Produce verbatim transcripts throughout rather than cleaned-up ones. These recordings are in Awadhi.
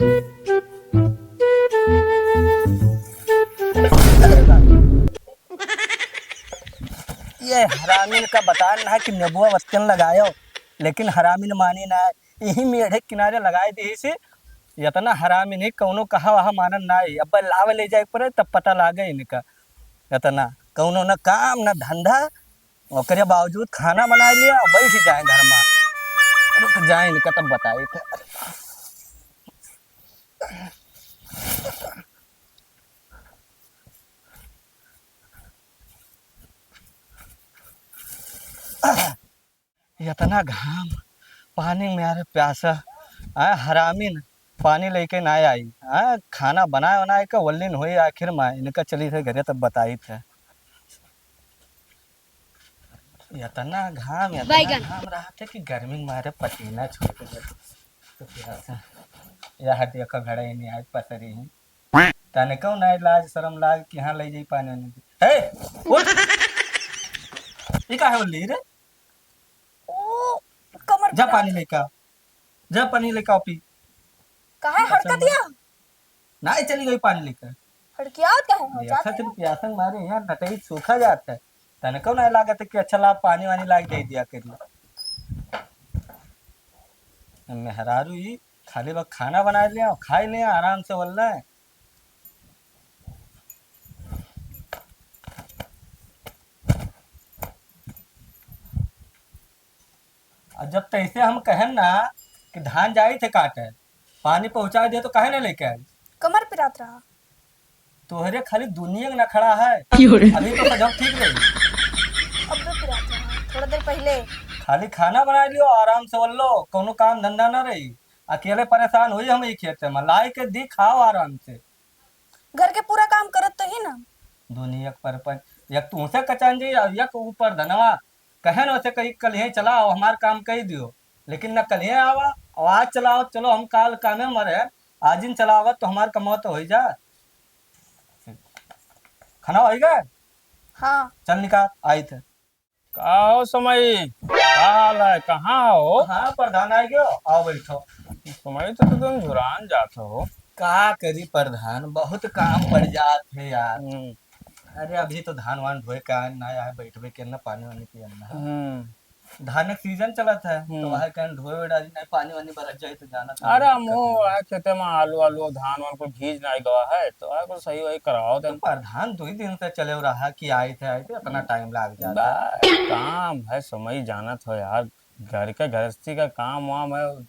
ये हरामिन का बतान ना कि नेबुआ बत्तन लगायो, लेकिन हरामिन मानी ना। यही मेढ़े किनारे लगाए दी से, इतना हरामिन ही कौनो कहा वहा मानन ना ही। अब लावे ले जाए पड़े तब पता लागे इनका। इतना कौनो ना काम ना धंधा, ओकरे बावजूद खाना बनाए लिया और बैठ जाए घर में। रुक जाए इनका तब बताए थे। इतना घाम, पानी में यार प्यासा, आ, हरामिन पानी लेके ना आई, आ, खाना बनाए बनाए के वल्लिन होई आखिर में, इनका चली थे घरे तब बताई थे। इतना घाम, इतना बैगन। घाम रहा था कि गर्मी के मारे पसीना छूट गया। तो प्यासा, यह देखो घड़ा ही नहीं आज पसरी है। तने कौन आई लाज शर्म लाग कि हाँ ले जाई पानी वानी। हे, उठ। ई का है बोली रे? ओ, कमर जा पिरात। पानी लेके आ। जा पानी लेके आ पी। काहे हड़कत या? ना चली गई पानी लेके। हड़कियात काहे हो? देखा जाते तेरी हैं। प्यासन मारे यहाँ नटई सूखा जाता है। तने कौन आई लागत है कि अच्छा ला पानी वानी लाग दे दिया करी। मेहरारू ई खाली बा खाना बनाए ले आओ, खाई ले आराम से बोल रहे। और जब तैसे हम कहन ना कि धान जाई थे काटे, पानी पहुँचा दे तो काहे ना लेके आई? कमर पिरात रहा। तोहरे खाली दुनिया के नखड़ा है। क्यों रे? अभी तो सजम ठीक रही। अब भी पिरात रहा, थोड़ा देर पहले। खाली खाना बना लियो, आराम से बोल लो, कौनो काम धंधा ना रही। अकेले परेशान हुई हम ई खेत में, लाई के दी खाओ आराम से। घर के पूरा काम करत तो ही ना। दुनिया के परपंच, एक तुमसे कचान जी, और एक ऊपर धनवा। कहे न उसे कही, "कल यहीं चला आओ, हमार काम कही दियो।" लेकिन न कल यहीं आवा, और आज चलाओ, चलो हम काल कामे मरे, आज इन चलावत तो हमार कमाओ तो होई जा। खाना होई गए? हाँ। चल निकाल, आई थे। का हो समई, का हाल है, कहाँ हो? हाँ प्रधान, आ गयो, आओ बैठो। समई तो तुम झुरान जात हो। का करी प्रधान, बहुत काम पड़ जात है यार। हम्म। अरे अभी तो धान वान ढोए के आन ना, यहाँ बैठबे के ना, पानी वानी पियन ना। हम्म। धान के सीजन चलत है, तो हम्म। वह कहीं ढोए डाली नहीं, पानी वानी बरस जाए तो जाना तो अरे दिक्कत हमहू है। वह खेते में आलू आलू धान वान कुल भीज नहीं गवा है, तो वह कुल सही वही कराओ तो देन। प्रधान दो ही दिन से चले रहा कि आए थे, आए थे, इतना टाइम लाग जाता है। बा-, काम है, समई जानत हो यार, घर के गृहस्थी का काम वाम है,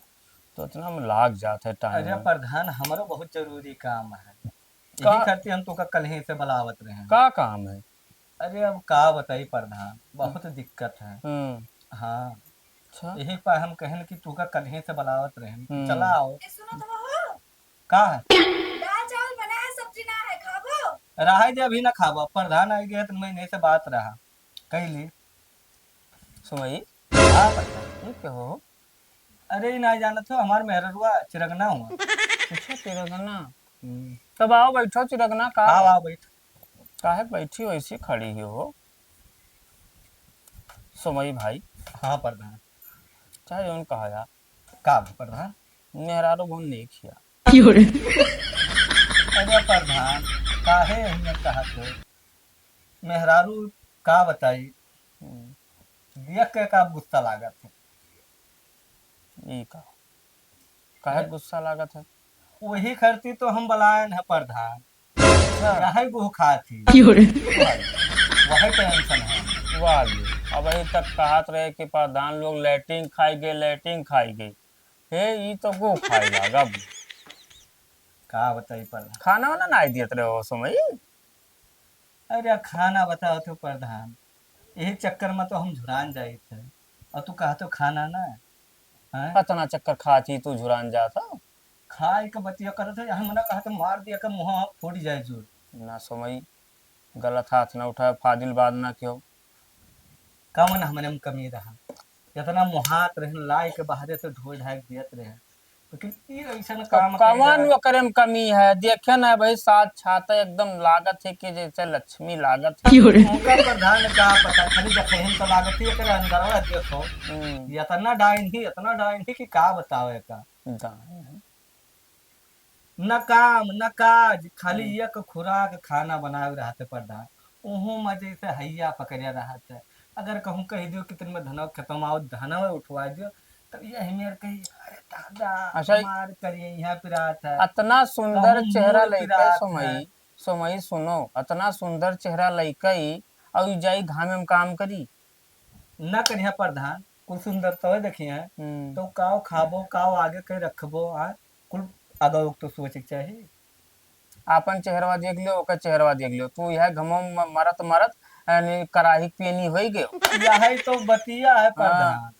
तो इतना में लाग जात है टाइम अरे है। प्रधान, हमरो बहुत जरूरी काम है, यही का? करती हम तोका कल ही से बुलावत रहे हैं। का काम है? अरे अब का बताई प्रधान, बहुत दिक्कत है। हम्म। हाँ। अच्छा। यही पर हम कहन कि तोका कल ही से बुलावत रहे हैं, हम्म। चला आओ। ए, सुनो तो हो। का है? दाल चावल बना है, सब्जी ना है, खाबो? रहाई दे, अभी ना खाबो, प्रधान आई गए तो मैं नहीं से बात रहा। कैली। सुमई? हाँ, प्रधान। ये क्या हो? अरे, ई ना जानत हो, हमार मेहररुआ चिरगना हुआ। अच्छा, चिरगना। हम्म। तब आओ, बैठो, चिरगना, का आओ, आओ, बैठ। काहे बैठी वैसी खड़ी ही हो? सुमई भाई। हाँ, प्रधान। चाहे जौन कहा जा। का बा, प्रधान? मेहरारू बहुत नीक हिया। क्यों रे? अरे, प्रधान, काहे हिया कहत हो? मेहरारू का बताई, हम्म। देख के का गुस्सा लागत है। ई का? काहे अरे। गुस्सा लागत है? वही खरती तो हम बलायन है प्रधान। अच्छा। यही गुह खात ही। क्यों रे? वही, वही टेंशन है। वाह जी, अबही तक कहत रहे कि प्रधान लोग लैट्रिन खाई गए, लैट्रिन खाई गए। हे, ई तो गुह खाए लागब। का बताई प्रधान? खाना वाना ना दियत रहे हो समय? अरे खाना बताओ तो प्रधान, यही चक्कर में तो हम झुरान जाइत है। और तू कहत हो खाना ना, हैं? अतना चक्कर खात ही तू झुरान जात हो? खाए के बतिया करत है, हम ना कहत मार दिया के मुँह फूट जाए जोर। ना समय, गलत हाथ ना उठाए, फाजिल बात ना कियो। कवन हमरे में कमी रहा? इतना मुहात रहन, लाई के बाहरे से ढोए ढाए के दियत रहे, लेकिन ई ऐसन तो काम कवन कइला। ओकरे में कमी है? देखे ना भाई, साथ छाता एकदम लागत है कि जैसे लक्ष्मी लागत है। क्यों रे? उनका प्रधान का पता, खाली देखहिन तो लागत है, एकरे अंदरवा देखो। हम्म। इतना डाइन ही, इतना डाइन ही कि का बतावे का। डाइन है। न काम, न काज, खाली हम्म। एक खुराक खाना बनावे रहत है प्रधान। ओहू में जैसे हैया पकड़े रहत है। अगर कहूँ कह दियो कि तनी में धनवा खेतवा में आओ, धनवा उठवा दियो, तब यही मेर कही, "अरे दादा, अच्छा, हमार करिए यहाँ पिरात है, अतना सुंदर कहूँ चेहरा मूड़ लइके पिरात सोमई, है।" सोमई सुनो, अतना सुंदर चेहरा लइके अउ ई जाई घामे में काम करी? न करिया प्रधान, कुल सुंदर तो देखिए, हम्म। तो काव खाबो, काव आगे के रखबो, आ, कुल आगे तो सोचे के चाही। आपन चेहरवा देख लियो, ओकर चेहरवा देख लियो, तू यह घमो म-, मरत मरत यानी कराही के पेनी होई गयो। यही तो बतिया है हाँ। प्रधान,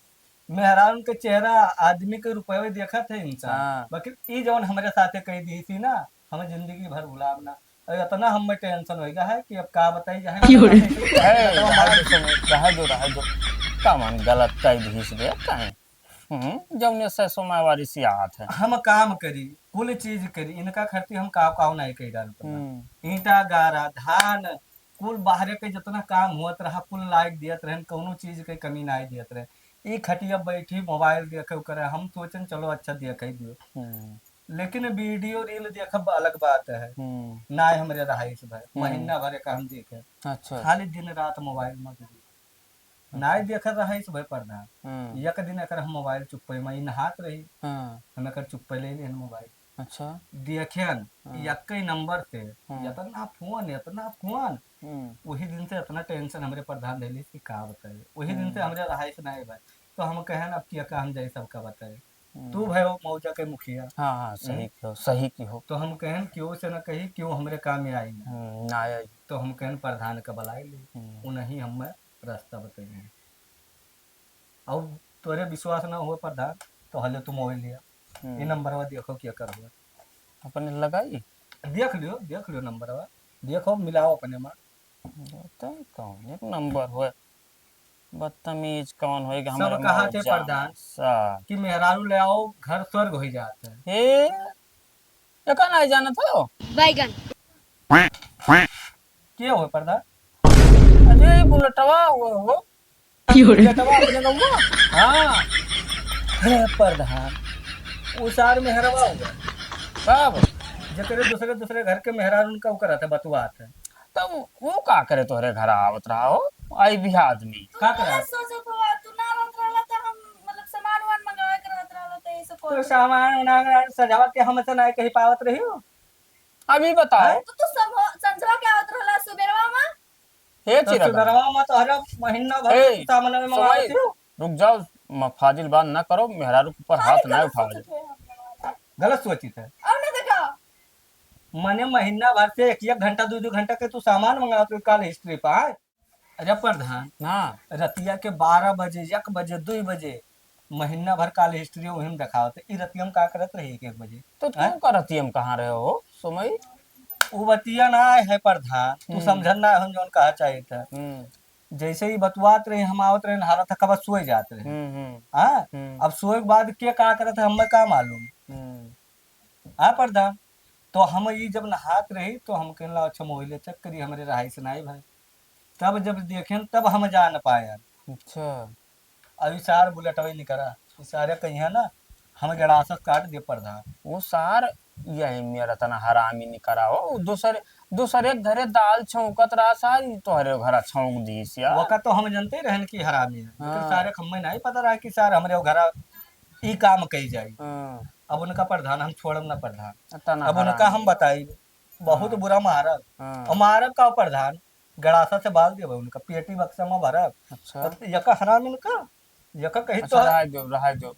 मेहरान के चेहरा आदमी के रुपये देखत है इंसान, हाँ। बाकी ई जौन हमरे साथे कह दी थी ना, हमें जिंदगी भर भुलाब ना। अरे, इतना हमें टेंशन हो गया है कि अब का बताई जाए। क्यों रे? है, रहे दो, रहे दो, का मन गलत कह दीस रे, काहे? हम्म, जौने से सोमावारी से आत है। हम काम करी, कुल चीज करी, इनका खर्ची हम काव काव नहीं कही डालत। हम्म। ईंटा गारा, धान, कुल बाहरे के जितना काम होत रहा, कुल लाइक दियत रहन, कौनो चीज के कमी नहीं दियत रहे। ई खटिया बैठी मोबाइल देखे करे, हम सोचन चलो अच्छा देखे दियो। हम्म। लेकिन वीडियो रील देखब अलग बात है। हम्म। ना हमरे रहाइश भर, हम्म। महीना भर का हम देखे। अच्छा। खाली दिन रात मोबाइल में बिजी। अच्छा। नाय देखत रहाइश भर प्रधान। हम्म। एक दिन एकर हम मोबाइल चुप्पे में ही नहात रही। हाँ। हम एकर चुप्पे ले लेन मोबाइल। अच्छा। देखेन, हाँ। यक्के नंबर से, हाँ। इतना फोन, इतना फोन। हम्म। वही दिन से इतना टेंशन हमरे प्रधान धैली कि का बताए। वही दिन से हम्म। हमरे रहाइश नाय भर। तो हम कहन अब कि का हम जाई सबका बताए। हम्म। तू भयो मौजा के मुखिया। हाँ, हाँ, सही हम्म। किहो, सही किहो। तो हम कहन क्यों से न कही, क्यों हमरे काम में आई ना। हम्म, ना आई। तो हम कहन प्रधान का बुलाई ली, हम्म। उन्हीं हमें रास्ता बताइए। अब तोरे विश्वास ना हुआ प्रधान, तो हले तू मोबाइल लिया। हम्म। ये नंबरवा देखो क्या कर हुआ। अपने लगाई? देख लियो, देख लियो नंबरवा। देखो, मिलाओ अपने में। बताई कौन एक नंबर होए, बदतमीज कौन होए कि सब हमरे कहा थे मौजा प्रधान सा। कि मेहरारू ले आओ, घर स्वर्ग हो जात है। ए, एका नहीं जानत हो? बैगन। के हो प्रधान? अरे, बुलेटवा हो, हो। क्यों रे? बुलेटवा अपने गौवा? हाँ। हे प्रधान, उ सार मेहरवा हो। कब? जेकरे दूसरे, दूसरे घर के मेहरारू उनका उ करत है, बतुआत है। तब वो का करे तोहरे घर आवत रहा हो? आई भी आदमी। तू का करे? गलत सोचत हो, तू ना रहत रहला त हम, मतलब, सामान वामान मंगावे के रहत रहला त ये सब तो कोई सामान उमान सजावट के हमसे ना कहीं पावत रही हो। अभी बताओ। हैं? तो तू सब हो, संझवा के आवत रहला सुबेरवा में? हे तो चिरगन। सुबेरवा में तो हर महीना भर ए, सामान में मंगावत रही हो। रुक जाओ, म-, फाजिल बात ना करो, मेहरारू के ऊपर हाथ ना उठाओ। गलत सोचित है। और ना देखा। मने महीना भर से एक एक घंटा, दो दो घंटा के तू सामान मंगावत रही हो, काल हिस्ट्री पर, हैं? अरे प्रधान, हाँ। रतिया के बारह बजे, एक बजे, दो बजे, महीना भर काल हिस्ट्री वही में देखावत है। ई रतिया में का करत रही एक एक बजे? तो तू हैं? का रतिया में कहाँ रहे हो, सोमई? उ बतिया ना है प्रधान, तू हम्म। समझन ना हम जौन कहा चाहिए था। हम्म। जैसे ही बतुआत रहे, हम आवत रहे, नहारा था, कब सोए जात रहे। हम्म, हम्म। हाँ? हम्म। अब सोए के बाद के का करत है, हमें का मालूम? हम्म। हाँ प्रधान, तो हम ई जब नहात रही तो हम कहला, "अच्छा मोहिले चेक करी, हमरे रहाई से नाई भाई।" तब जब देखेन तब हम जान पायन। अच्छा। अभी सार बुलेटवे निकरा, ई सारे कहिया ना हम गड़ासत काट दे प्रधान। वो सार यही मेरा तना हरामी निकरा हो, दूसरे, दूसरे के घरे दाल छौंकत रहा सार, ई तोहरे घरा छौंक दीस यार। वका तो हम जनते रहन कि हरामी है, लेकिन हाँ। सारे के हमें नहीं पता रहा कि सार हमरे घरा ई काम कही जाई। हाँ। अब उनका प्रधान हम छोड़ब ना प्रधान। अब उनका हम बताई, बहुत हाँ। बुरा मारब। हाँ। और मारब का प्रधान, गड़ासा से बाल देबे उनका, पेटी बक्सा में भरब। अच्छा। अब यका हराम इनका, यका कही अच्छा, तो रहाई दो, रहाई दो,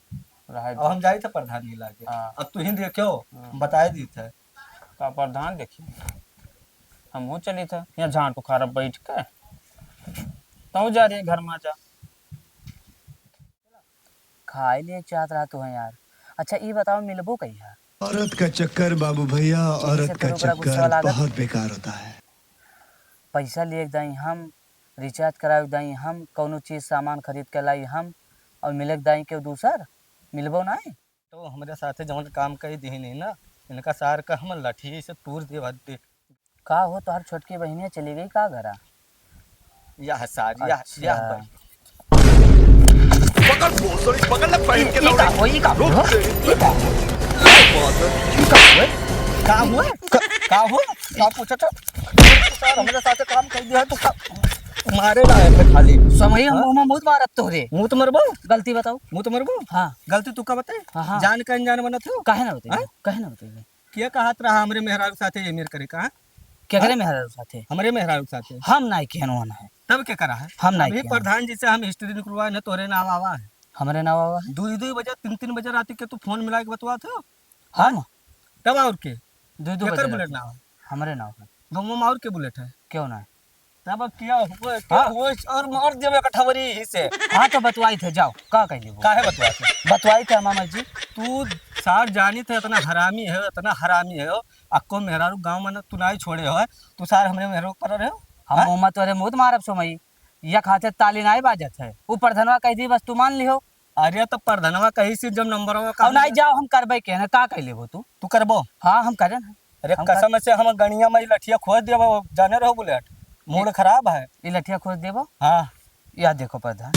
रहाई अब दो। हम जाई थे प्रधान जी लागे। हाँ। अब तू ही देखो, हाँ। बताए दी थे। का प्रधान देखी, हम हो चली थे, यहाँ झांट उखाड़ब बैठ के। तू जा रही घर में जा। खाए लिए चाहत रहा तू है यार। अच्छा, ई बताओ, मिलबो कहिया? औरत का चक्कर बाबू भैया, यही से औरत का तोरो बड़ा गुस्सा चक्कर लागत। बहुत बेकार होता है। पैसा लिए के दाई हम, रिचार्ज करावे के दाई हम, कौनो चीज सामान खरीद के लाई हम, और मिले के दाई केहू दूसर, मिलबो नाई। तो हमरे साथे जौन काम कही दिही नहीं ना, इनका सार का हम लठी से तूर दे, भर दे। का हो, तोहर छोटकी बहिनिया चली गई का घरा? यह सारी, यह, अच्छा। यह बड़ी। पकड़ बोल, पकड़ ले, पहन के ई, ई का दौड़े। हो, ई का रुक हो? तेरी। ई का हो? ले बात है। ई का हो? का हुआ? क-, का हुआ? का पूछा था? सार, हमरे साथे काम कर दिया है, तो का मारे ला है खाली। समय हम हाँ? मुँह में मुँह मारत तोहरे। मुँह तो मरबो? गलती बताओ। मुँह तो मरबो? हाँ। गलती तू का बताए? हाँ, हाँ। जान के अनजान बनत हो? काहे ना बताइए? हाँ? काहे ना बताइए? क्या कहत रहा हमरे मेहरारू साथे ये मेर करे का? केकरे हाँ? मेहरारू साथे? हमरे मेहरारू साथे। हम नाई केहन ओहन है। तब के करा है? हम नाई अभी केहन। प्रधान जी से हम हिस्ट्री निकलवाए न, तोरे नाव आवा है। हमरे नाव आवा है? दुई दुई बजे, तीन तीन बजे राती के तू फोन मिला के बतवात हो? हम? तब और के? दुई दुई केकर बजे बुलेट राती। नाव है? हमरे नाव है। गाँव में और के बुलेट है? क्यों ना है? तब अब क्या हुआ, क्या हाँ? हुआ? और मार देबे कठवरी ही से। हाँ, तो बतवाई थे, जाओ, का कह लेबो? काहे बतवाई थे? बतवाई थे, मामा जी। तू सार जानी थे, इतना हरामी है, इतना हरामी है, अक्को मेहरारू गाँव में न, तू नाई छोड़े हो, तू सार हमरे मेहरारू पर रहे हो? हम हाँ? मोहम्मद तोरे मुँह मारब सोमई, यक हाथे ताली नाई बाजत है, ऊ प्रधनवा कह दी, बस तू मान लिहो। अरे, तो प्रधनवा कही से जब नंबरवा का और नाई जाओ, हम करबे के ना, का कह लेबो तू? तू करबो? हाँ, हम करे ना। अरे, हम कसम कर- से हम गणिया में ई लठिया खोज देबो, जाने रहो बुलेट, मूड ये- खराब है। ई लठिया खोज देबो? हाँ। या देखो प्रधान।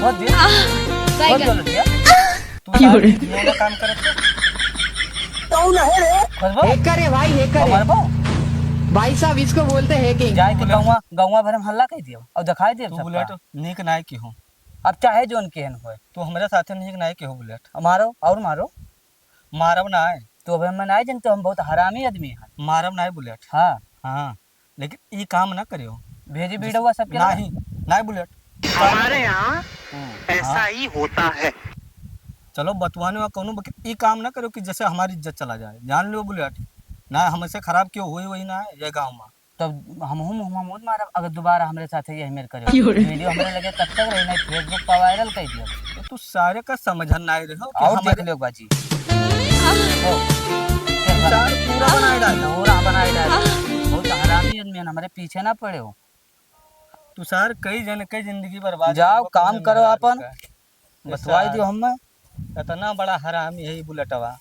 खोज दे। खोज दे लठिया। तू सारे ये वाला काम करत हो। कौन है रे? खोजबो? Hacker है भाई, hacker है। हमारे बो? भाई साहब, इसको बोलते हैं hacking। जाए के गौवा, गौवा भर में हल्ला कह दियो और दिखाई दे तू सबका। बुलेट नीक नाय की हो। अब चाहे जोन केहन होए। तू हमरे साथे नीक नाय की हो बुलेट। मारो और मारो। मारब नाय। तो अब हम नाय जन तो हम बहुत हरामी आदमी हैं। मारब नाय बुलेट। हाँ। हाँ। लेकिन ई काम ना करियो। भेजी जस-, वीडियो सबके ना। नाही, नाही बुलेट। हमारे यहाँ हम्म। ऐसा हाँ। ही होता है। चलो बतवाने वा कौनो, लेकिन ई काम ना करियो कि जैसे हमारी इज्जत चला जाए। जान लियो बुलेट, ना हमसे खराब क्यों हुई वही ना है ये गाँव में। तब हम हूँ मुँह मत मारब, अगर दोबारा हमरे साथे यही मेर करियो। क्यों रे? वीडियो हमरे लगे तब तक रही, नहीं Facebook पर वायरल कर दियो। तो तू सारे का समझन ना रहो कि और हमारे देख लियो बाजी। ओ, क्या तू सारे पूरा बनाए डाल। पूरा बनाए डाल। बहुत हरामी आदमी है, हमारे पीछे ना पड़े हो। तू सार कई जन के जिंदगी बर्बाद जाओ, करबो, काम कौनो करो मेहरारू आपन। का। बतवाई दियो हमें। इतना बड़ा हरामी है ई बुलेटवा।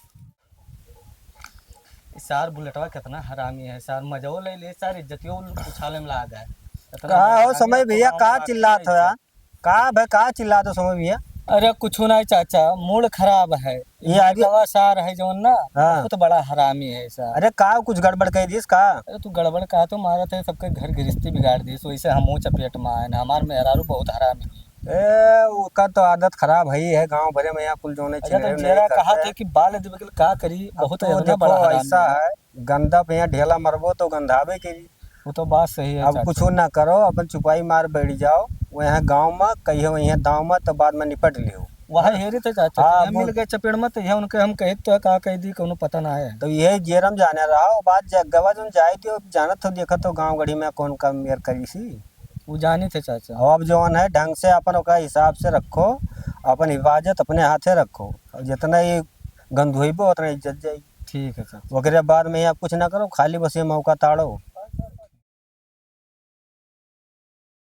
ई सार बुलेटवा कितना हरामी है सार, मजो ले ले सार, इज्जतियो उछाले में लाग है। इतना का बड़ा हो हरामी समय आपको भैया, गाँव का का चिल्लात हो यार? का बे, का चिल्लात हो समय भैया? अरे कुछ नहीं चाचा, मूड खराब है। ये आदमी बुलेटवा सार है जौन ना, हाँ। बहुत बड़ा हरामी है सार। अरे का कुछ गड़बड़ कह दिस का? अरे तू गड़बड़ कहा तो मारत है, सबके घर गृहस्थी बिगाड़ दिस, वैसे हमहू चपेट में आए ना, हमार मेहरारू बहुत हरामी है। ए, ओकर तो आदत खराब है ही है, गाँव भरे में यहाँ कुल जोने अच्छा, तो चिन्हे नहीं जेरा करते कहा हैं। थे कि बाल दिबे के का करी, अब बहुत तो ज्यादा देखो, बड़ा हरामी ऐसा है। है, गंदा पे यहाँ ढेला मरबो तो गंधाबे करी। वो तो बात सही है अब चाचा। कुछ ना करो, अपन चुपाई मार बैठ जाओ, वहाँ गाँव में कहिए, वहाँ दाँव में, तो बाद में निपट लियो। वहाँ हेरी थे चाचा, हाँ, यहाँ मिल वो गए चपेट में, तो यह उनके हम कहे तो का कह दी, कोनो पता ना है। तो यही जेरम जाने रहा, वो बात जग गवा, जोन जाए थे, जानत हो, देखत हो, गाँव गढ़ी में कौन काम मेर करी सी। वो जानी थे चाचा। अब जौन है ढंग से अपन ओकरा हिसाब से रखो, अपन हिफाजत अपने हाथे रखो। और जितना ये गंदुइबो उतना इज्जत जाई। ठीक है चाचा। ओकरे बाद में यहाँ कुछ ना करो, खाली बस ये मौका ताड़ो।